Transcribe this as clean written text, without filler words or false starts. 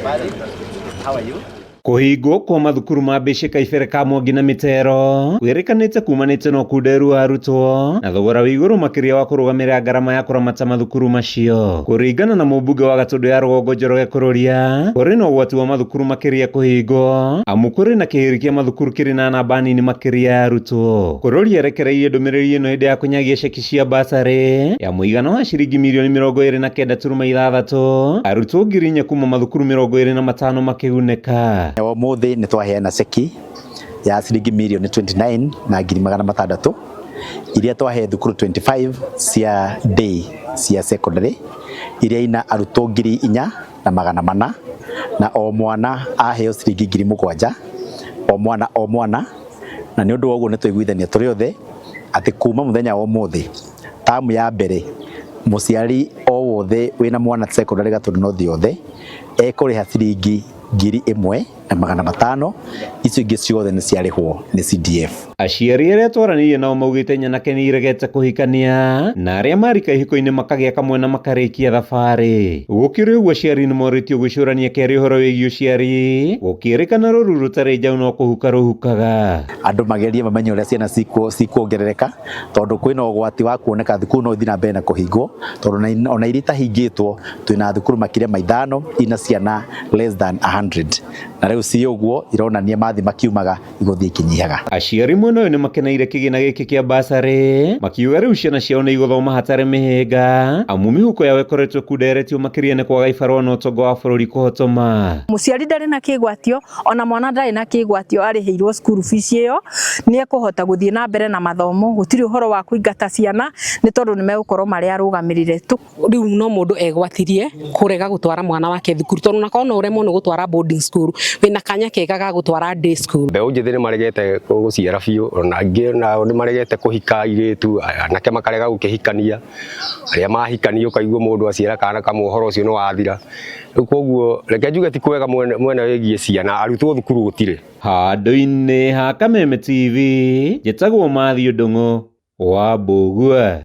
Habari? How are you? Kũhingwo kwa mathukuru ma Mbĩcĩ Kaibere ka Mwangi na Mĩtero kwĩrĩkanĩte kumanĩte na ũkunderu wa arutwo na thogora wĩ igũrũ makĩria wa kũrũgamĩrĩra ngarama ya kũramata mathukuru macio. Kũringana na mũmbunge wa Gatũndũ ya Rũgongo Njoroge Kũrũria, kũrĩ na ũgwati wa mathukuru makĩria kũhingwo amu kũrĩ na kĩhĩri kĩa mathukuru kĩrĩ na namba nini makĩria ya arutwo. Kũrũria erekereirie ndũmĩrĩri ĩno hĩndĩ ya kũnyagia ceki cia basarĩ ya mũigana wa ciringi mirioni 29.6, arutwo 4,000 kuma mathukuru 25 makĩgunĩka. Ũmũthĩ nĩ twaheana ceki ya ciringi mirioni 29 na ngiri magana matandatũ iria twahe thukuru 25 cia day cia secondary iria ina arutwo 4,400 na o mwana aheo ciringi 7,000 o mwana o mwana. Na nĩ ũndũ wa ũguo nĩ twaiguithania tũrĩ othe atĩ kuma mũthenya wa ũmũthĩ tamu ya mbere mũciari o wothe wĩna mwana secondary Gatũndũ North yothe ekũrĩha ciringi 1,500, icio ingĩ ciothe nĩ ciarĩhwo nĩ CDF. Aciari arĩa twaranĩirie nao maugĩte nyanake nĩ iregete kũhikania na arĩa marika ihiko-inĩ makagĩa kamwe na makarĩkia thabarĩ. Gũkĩrĩ ũguo aciari nĩ morĩtio gwĩcũrania kerĩ ũhoro wĩgiĩ ũciari, gũkĩrĩkana rũru rũtarĩ njaũ no kũhuka rũhukaga. Andũ magerie mamenye ũrĩa ciana cikuongerereka tondũ kwĩna ũgwati wa kuoneka thukuru no ithiĩ na mbere na kũhingwo tondũ ona iria itahingĩtwo twĩna thukuru makĩria ma ithano ina ciana less than 100 na rĩu ci ũguo ironania mathi makiumaga igũthiĩ ikinyihaga. Aciari mwena ũyũ nĩ makeneire kĩgĩna gĩkĩ kĩa basarĩ makiuga rĩu ciana ciao nĩ igũthoma hatarĩ mĩhĩnga amu mĩhuko yao ĩkoretwo ĩkunderetio makĩria nĩ kwaga ibarũa na ũtonga wa bũrũri kũhotoma. Mũciari ndarĩ na kĩgwatio ona mwana ndarĩ na kĩgwatio arĩhĩirwo school fees ĩyo nĩ ekũhota gũthiĩ na mbere na mathomo gũtirĩ ũhoro wa kũingata ciana nĩ tondũ nĩ megũkorwo marĩ arũgamĩrĩre. Rĩu no mũndũ egwatirie kũrega gũtwara mwana wake thukuru tondũ onakorwo no ũremwo nĩ gũtwara boarding school wĩna kanya kega ga gũtwara day school. Mbeũ njĩthĩ nĩ maregete gũciara biũ ona angĩ nao nĩ maregete kũhika airĩtu anake makarega gũkĩhikania arĩa mahikania ũkaigua mũndũ aciara kana kamwe ũhoro ũcio nĩ wathira. Rĩu koguo reke njuge ti kwega mwena wĩgiĩ ciana arutwo thukuru gũtirĩ. Handũ-inĩ ha Kameme TV njĩtagwo Matthew Ndung'u wa Mbũgua.